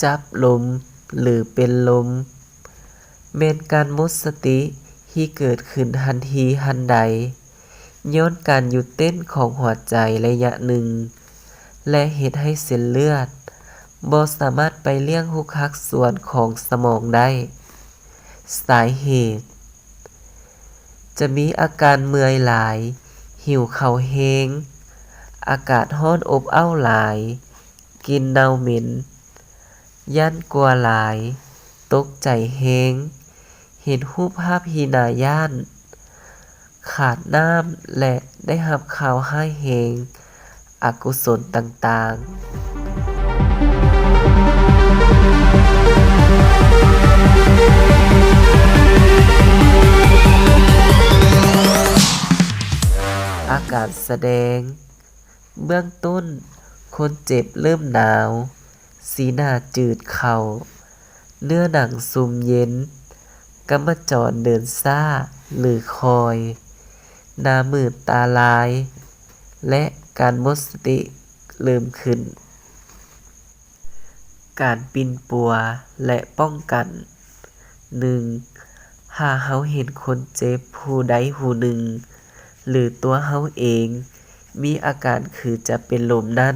ຈັບລົມ ຫຼື ເປັນລົມ ແມ່ນການໝົດສະຕິທີ່ເກີດຂຶ້ນທັນທີທັນໃດ ຍ້ອນການຢຸດເຕັ້ນຂອງຫົວໃຈໄລຍະໜຶ່ງ ແລະ ເຮັດໃຫ້ເສັ້ນເລືອດບໍ່ສາມາດໄປລ້ຽງທຸກພາກສ່ວນຂອງສະໝອງໄດ້. ສາເຫດ ຈະມີອາການເມື່ອຍຫຼາຍ, ຫິວເຂົ້າແຮງ, ອາກາດຮ້ອນອົບອ້າວຫຼາຍ, ກິ່ນເນົ່າເໝັນ, ຢ້ານກົວຫຼາຍ, ຕົກໃຈແຮງ, ເຫັນຮູບພາບທີ່ໜ້າຢ້ານ, ຂາດນ້ຳ ແລະ ໄດ້ຮັບຂ່າວຮ້າຍແຮງ ອະກຸສົນຕ່າງໆ. ອາການສະແດງ ເບື້ອງຕົ້ນ ຄົນເຈັບເລີ່ມໜາວ, ສີໜ້າຈືດເຂົ້າ, ເນື້ອໜັງຊຸ່ມເຢັນ, ກຳມະຈອນເດີນຊ້າ ຫຼື ຄ່ອຍ, ໜ້າມືດຕາລາຍ ແລະ ການໝົດສະຕິເລີ່ມຂຶ້ນ. ການປິ່ນປົວ ແລະ ປ້ອງກັນ. ໜຶ່ງ ຖ້າເຮົາເຫັນຄົນເຈັບຜູ້ໃດຜູ້ໜຶ່ງ ຫຼື ຕົວເຮົາເອງ ມີອາການຄືຈະເປັນລົມນັ້ນ,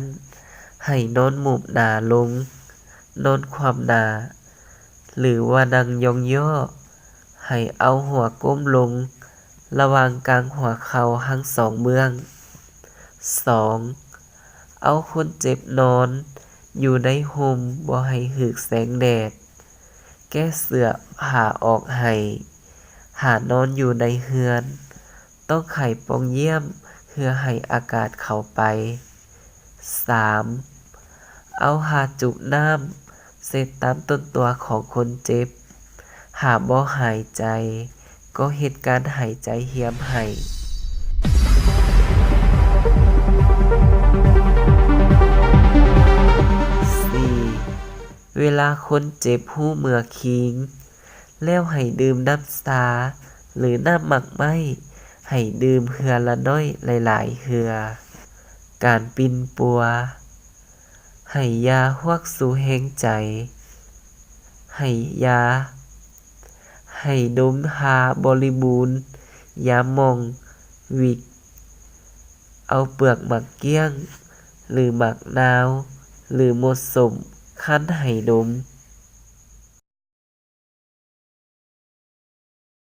ໃຫ້ນອນໝົບໜ້າລົງ, ນອນຂວ້ຳໜ້າ ຫຼືວ່ານັ່ງຢ່ອງຍໍ້, ໃຫ້ເອົາຫົວກົ້ມລົງລະຫວ່າງກາງຫົວເຂົ່າທັງສອງເບື້ອງ. ສອງ ເອົາຄົນເຈັບນອນຢູ່ໃນຮົ່ມ ບໍ່ໃຫ້ຖືກແສງແດດ, ແກ້ເສື້ອຜ້າອອກໃຫ້. ຖ້ານອນຢູ່ໃນເຮືອນ ຕ້ອງໄຂປ່ອງຢ້ຽມເພື່ອໃຫ້ອາກາດເຂົ້າໄປ. ສາມ ເອົາຜ້າຈຸບນ້ຳເຊັດຕາມຕົ້ນຕົວຂອງຄົນເຈັບ. ຖ້າບໍ່ຫາຍໃຈ ກໍເຮັດການຫາຍໃຈຮ່ຽມໃຫ້. ສີ່ ເວລາຄົນເຈັບຮູ້ເມື່ອຄີງ ແລ້ວໃຫ້ດື່ມນ້ຳຊາ ຫຼື ນ້ຳໝາກໄມ້ ໃຫ້ດື່ມເທື່ອລະໜ້ອຍຫຼາຍໆເທື່ອ. ການປິ່ນປົວ ໃຫ້ຢາພວກຊູແຮງໃຈ, ໃຫ້ຢາ, ໃຫ້ດົມຢາບໍລິບູນ, ຢາໝ່ອງ, ວິກ, ເອົາເປືອກໝາກກ້ຽງ ຫຼື ໝາກນາວ ຫຼື ມົດສົ້ມ ຄັ້ນໃຫ້ດົມ.